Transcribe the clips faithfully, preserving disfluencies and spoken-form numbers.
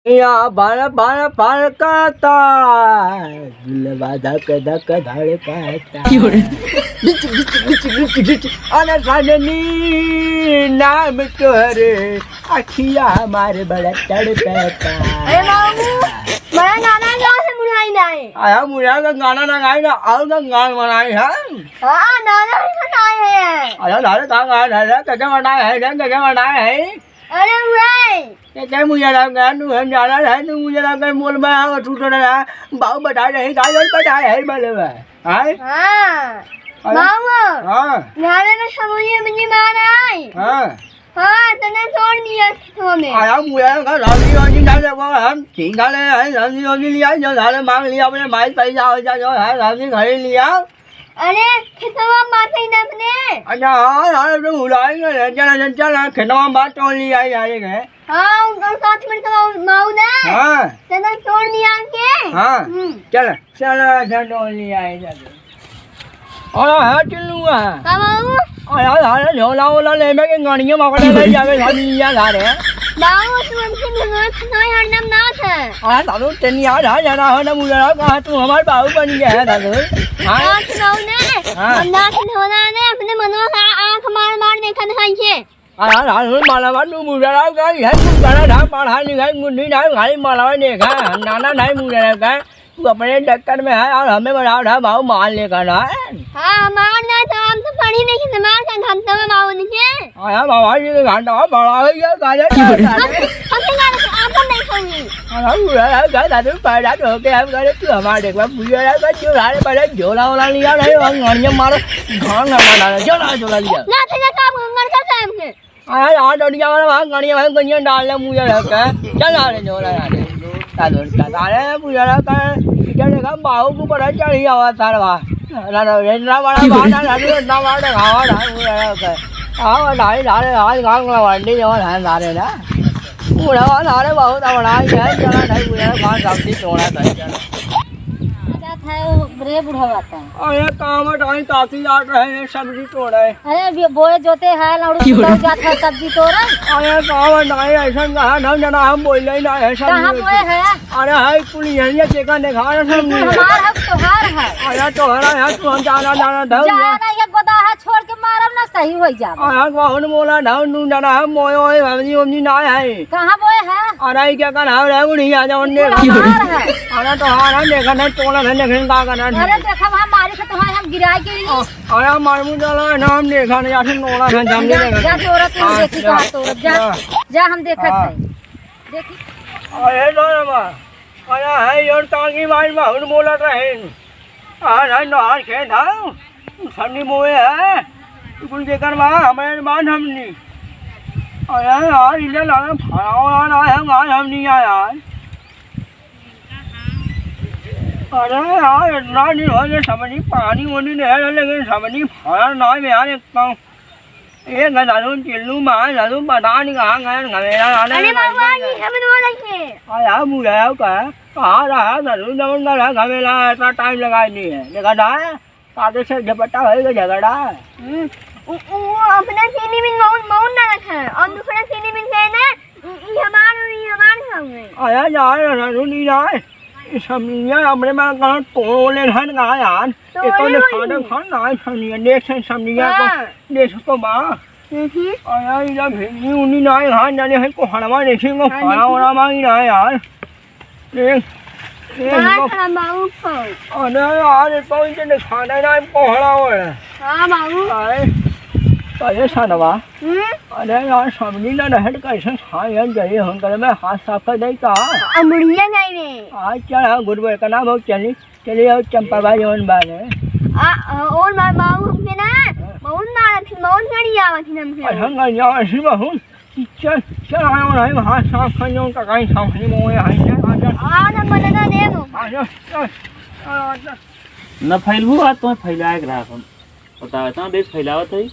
या भर भर फरकता, दिलवा धक धक धड़कता। क्यों रे? बिच, बिच, बिच, बिच, बिच। अरे सजनी, नाम तोहरे, अखिया हमारे बड़ा तड़पता। ए बाबू, बड़ा गाना गाओ है, बुढ़ाई ना है। आया बुढ़ा का गाना ना गाए ना, और ना गान बनाए हैं। हाँ, नाना ही बनाए हैं। अरे नारे का गान है रे, कैसे बनाए है रे, कैसे बनाए है? अरे उड़ाए। ये क्या मुझे लगा, तू हम जाना है, तू मुझे लगा, मोल में आओ, तू तो ना, बाऊ बता रहे, गाय और बता है, बोले हुआ है। हाँ? हाँ। अरे? बाऊ। हाँ। यहाँ में समूह में मार आए। हाँ। हाँ, तने तोड़ दिया खेतवा में। आया मुझे लगा, राजी, राजी ना ले, वो हम ठीक ना ले, राजी, राजी लिया, जो सारे मांग लिया, अपने माई पैसा हो जा, जो है, राजी घर ही लिया। अरे, खेतवा मार कहीं ना अपने। अच्छा, हाँ, हाँ, तो उड़ाएंगे, चला, चला, चला, खेतवा मार तो लिया, आएंगे। हाँ, उनका साथ में तो माऊ ना। हाँ। चला, तोड़ लिया के। हाँ। हम्म। चला, चला, चला, तोड़ लिया, आएंगे। अरे, हाँ, चलूँगा। का बाबू? अरे, अरे, झोला वोला ले में के गाड़ियाँ पकड़े ले जावे, सब लिया जा रहे हैं। बाबू, तू हमसे भगवान से कोई हरदम ना था। अरे, दादू, तेनी यार, हाँ, जाना हो ना, मुझे ना कहा, तू हमारे बाबू बन गया है, दादू। हाँ? हाँ, सुनाओ ने। हाँ। हम ना सुनाओ ने, अपने मनवा का आँख मार मार देखा दिखाई के। अरे, अरे, अरे, माला मार, तू मुझे ना कहा, यह तू बड़ा था, पढ़ा लिखा, मुन्नी ना, भाई, माला देखा, नाना नहीं मुझे ना कहा। तू अपने चक्कर में है और हमें बना उठा भाव मार लेकर ना है। हाँ, हमार ना तो हम तो पढ़ी नहीं, हमार का धंधा में माओ नहीं के। अरे बाबा जी के घंटा बड़ा हो गया, गाले हम, हम तो गाले से आपन नहीं खाऊंगी। अरे बुरा है, क्या दादू पैदा तो होके हम करे, तू हमारे एक बार बुरा है, बस जो सारे पहले झोला वोला लिया नहीं, हम गाड़ियाँ मारो, घान ना मारा, झोला झोला लिया। ना थे ना काम हम घर का काम के। अरे यार, डोडिया वाला भाग, गाड़िया भाग, गंजिया डाल ले मुझे रख के। चल आ रे, झोला आ रे। चल उनका, अरे मुझे रख के। इधर देखा, बाहु को बड़ा चढ़ी आवा सारवा। ना, ना, इतना बड़ा बात है, ना, इतना बड़ा दिखावा ना, मुझे रख के। आओ, ढाई, ढाई, आज गांव में वंडी जो है, सारे ना। बूढ़ा वाला, अरे बहुत बड़ा ही है, चला नहीं, मुझे रख, गांव सब्जी तोड़ा था, चला। जात है वो रे बुढ़वा का। अरे काम टाइम ताती जात रहे हैं सब्जी तोड़े। अरे बे-, बोए जोते है, लौड़ू क्यों रे? जात है सब्जी तोड़े। अरे काम टाइम ऐसा कहा ना, जना हम बोले ही ना है सब्जी कहाँ बोए है? अरे है कुल यही है, देखा देखा रहे कुल सब्जी। हमार है, तोहार है। अरे तोहरा है, तू हम जाना जाना धर जा। जाना ये गोदा है, छोड़ के मारब ना, सही हो जाब। अरे बहुत बोला धर, नू जाना हम बोए ओए, सब्जी उब्जी ना है। कहाँ बोए है? अरे क्या कर, हम रहे उड़ी आ जाओ ने। कुल हमार है। अरे तोहार है, देखा ना तोड़ा है, लेकिन का करना है? अरे देखा, हम मारे से तोहार हम गिराए के लिए। अरे मार मुझे डाला है ना, हम देखा नहीं, आखिर नोड़ा है, हम नहीं जा, देखा। जा, तोरा तू हाँ, देखी जा। कहाँ तोरा, जा, हाँ। जा, हम देखत हाँ। है। देखी। अरे ना, ना, बा। अरे है, योर तांगी माई माहुन बोलत रहे। आ, ना, ना, खेत है। सन्नी मोए है। कुल जेकर बा, हमें मान हमनी। अरे यार, इधर लाना फरावा ना है, मान हमनी यार। अरे यार, इतना दिन हो गए, समझी पानी वानी नहीं है, लेकिन समझी फरा ना है यार, एक पाँव। ए गदारू टिल्लू मार दारू पता नहीं कहाँ गए, घमेला आने अरे लगे। बाबा, ये सब रो रखे। अरे बुढ़ा का कहाँ रहा दारू जमन का रहा घमेला, इतना टाइम लगा दिए। देखा था, काटे से झपटा होएगा झगड़ा। हम्म, उ, उ, वो अपने तीन दिन मौन, मौन ना रखा है, और दूसरा तीन दिन कहे ना, ई, ई हमार, ई हमार खाऊंगे। अरे यार, दारू नहीं रहा है। ई समझिया हमरे में कहाँ तोड़ ले रहन का यार? तोड़े ये तो वही। खाना खान ना है समझिया, देख से समझिया को, हाँ। देख को बा। हम्म। अरे यार, इधर भिंडी उंडी ना है, हाँ, जाने है को हड़वा देखे को हाँ, खाना देखिए। वाना मांगी ना है यार। देख, देख ना को। खाना बाबू को। अरे यार, ये तो इनके खाना ना है, को हड़वा है। हाँ बाबू। आए, अरे सनवा। हम्म? अरे यार, समझी ना रहन कैसे खाए हैं, गए हम करे में हाथ साफ कर दे का? अमड़िया नहीं रे। आज क्या है, गुरुवार का नाम हो, चली। चलिए आओ चंपा भाई जवन बारे। आ, आ, और मार बाबू हमके ना, हाँ। बहुत मारत थी, बहुत गाड़ी आवत थी हमके। और हम गाड़ी आवत थी बहुत। चल, चल आयो ना, वहाँ साफ कर लो, तो कहीं साफ नहीं मोए, आई जा, आ जा। आ ना, मदद दे दो। आ जा, चल, चल, आ जा। न फैलबू, आज तुम्हें फैलाए के रहा हम। बताओ, इतना देश फैलावत है।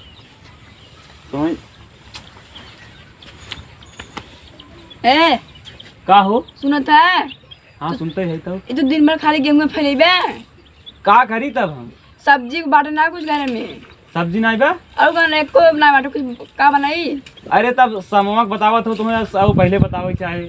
तुम्हें ए, का हो? सुनत है? हाँ, तो सुनते हैं तो। ये तो दिन भर खाली गेहूं में फैलेबे। का करी तब हम? सब्जी को बाटे ना कुछ घरे में। सब्जी नाई बा? और का ना, एको ना बाटे, कुछ का बनाई? अरे तब समवा के बतावत हो, तुम्हें सब पहले बतावे के चाहे।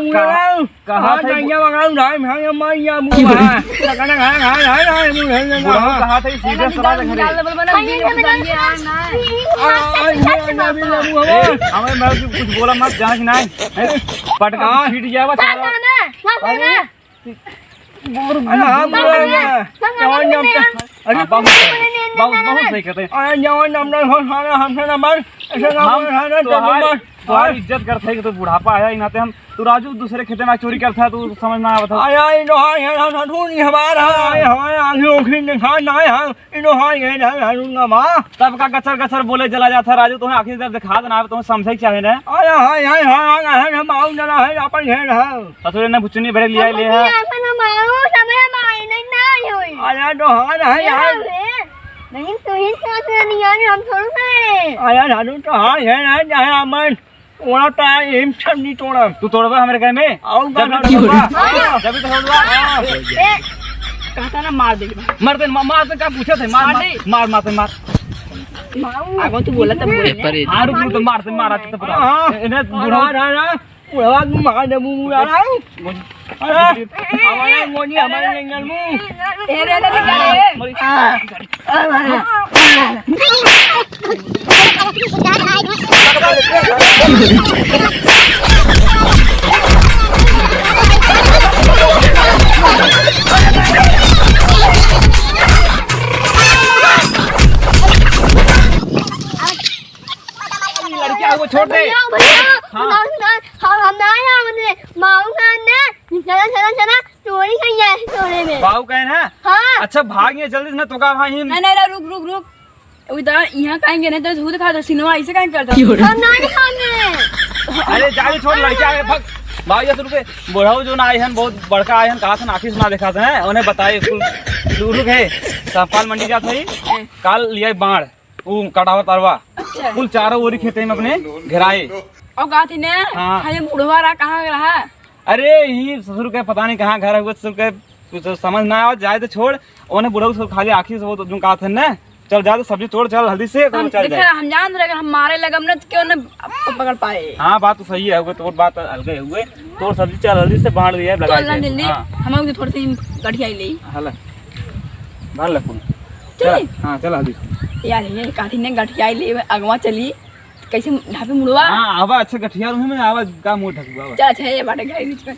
हम कहा, कहा हाँ, था? दैया मगाऊ, धाय, धाय, मारिया, मुँह, हाँ। लगा ना, हाँ, हाँ, हाँ, हाँ, मुँह, हाँ, हाँ, बुढ़ऊ हाँ। कहा था, ये सीधे निकाल, सलाह दे निकाल, घरे। डबल बना, अरे, निकाल, ये निकाल, निकाल, ये निकाल। आ, आ, ये, ये, ये, ये, ये, ए, हमें मैं कुछ बोला मत, जाना कि नहीं? हैं? पटका हाँ। छीट गया बस। ना, ना, ना, ना, ना। अरे, अरे, हाँ, बोल रहे हैं। जवान नाम का, अरे, हाँ, बहुत, बहुत, बहुत सही कहते हैं। अरे, जवान नाम ना हो, साला, हमसे ना मार, ऐसे ना हम मार, साला, तोहार, जब मार। तोहार इज्जत करते हैं कि तू बुढ़ापा आया, ई नाते हम, तू राजू दूसरे खेते में चोरी करता है, तू समझ ना आवत है। अरे, ई तो हाँ, ये ना, ना, तू नहीं हमारा, हाँ, ये हमारे आगे उखड़ी निशान ना है, हाँ। इनो हाँ, ये ना, ना, ना, माँ। तब का गचर गचर बोले चला जाता राजू, तुम्हें आखिरी तरफ दिखा देना, तुम्हें समझे क्या है ना? अरे हाँ, हाँ, हाँ, हाँ, हाँ, हम आऊ ना, है, अपन है ना। ससुरे ने बुचुनी भरे लिया, ले है। अपन हम आऊ, समय माई नहीं, नहीं होई। अरे तो हाँ, है, ये यार। हवे। नहीं, तू ही सोच रहे नहीं, यार, हम थोड़ू ना है। अरे राजू तो हाँ, है ना, चाहे अमन। तोड़ा ता एम सब नहीं तोड़ा। तू तोड़बा हमरे घर में? आऊ जब भी गाना तो तोड़बा। हाँ। जब भी तो तोड़बा। हाँ। ए, कहता ना मार दे। मार दे, मा-, मार दे, का पूछत है? मार, मार मार, दे। मार, मार दे, मार। माऊ। आगो तू बोला तब बोले। ए, परे। हाँ, रुक, रुक, तो मार दे, मार, आज तो पूरा। हाँ। ए, इन्हें हाँ, बुढ़ा हाँ, हाँ, हाँ। बुढ़वा तू मार दे, मुंह, मुंह, हाँ। अरे, हमारे मोनी, हमारे जंगल में। ए, रे, रे, रे, रे। लड़किया, वो छोड़ दे। भैया, भैया, हाँ। ना, ना, हम, हम ना आए, हमने माऊ का ना, चला, चला, चला, चोरी कर आए, चोरी में। बाऊ कहे ना? हाँ। अच्छा, भाग ये जल्दी से ना, तो का भाई हम नहीं, नहीं, रुक, रुक, रुक। अभी तो यहाँ कहेंगे नहीं तो झूठ खा तो सिनेमा ऐसे कहीं करता। हम नहीं खाने। अरे, जा रे, छोड़, लड़किया है, भाग। बाऊ, ये तो रुके। बुढ़ऊ जो ना आए हैं, बहुत बड़का आए हैं, कहा से ना आँखी से ना दिखाते हैं, उन्हें बताए, स्कूल, रुक, रुक है, तो काल मंडी जात है, काल लिया बाढ़। ऊ कटावत अरवा। अच्छा। कुल चारों ओरी खेते में अपने घेराए। और कहा थी ने, हाँ। हाँ, ये बुढ़वा रहा, कहाँ रहा? अरे, ई ससुर के पता नहीं कहाँ घर है, ससुर के कुछ समझ ना आवा, जाए तो छोड़। ओने बुढ़ऊ से खाली आँखी से वो तो जो कहा थे ने, चल जा तो सब्जी तोड़, चल हल्दी से, हम चल देखे, जाए। हम जान रहे, अगर हम मारे लगम ना तो क्यों ना प-, पकड़ पाए। हाँ, बात तो सही है, हुए तोर बात अलगे हुए, तोर सब्जी चल हल्दी से बांट दिया, तो लगा अल्लाह दे। जल्दी, हाँ। हम लोग थोड़ी सी गठियाई ले। हला, भर ले फूल। चल। चल, हाँ, चल हल्दी से। यार, ये काठी ने गठियाई ले, अगवा चली, कैसे ढापे मुड़वा? हाँ, आवा, अच्छा गठिया रूम में आवा, का मुंह ढकबा, आवा। चल, अच्छा, ये बाटे गाड़ी बीच में।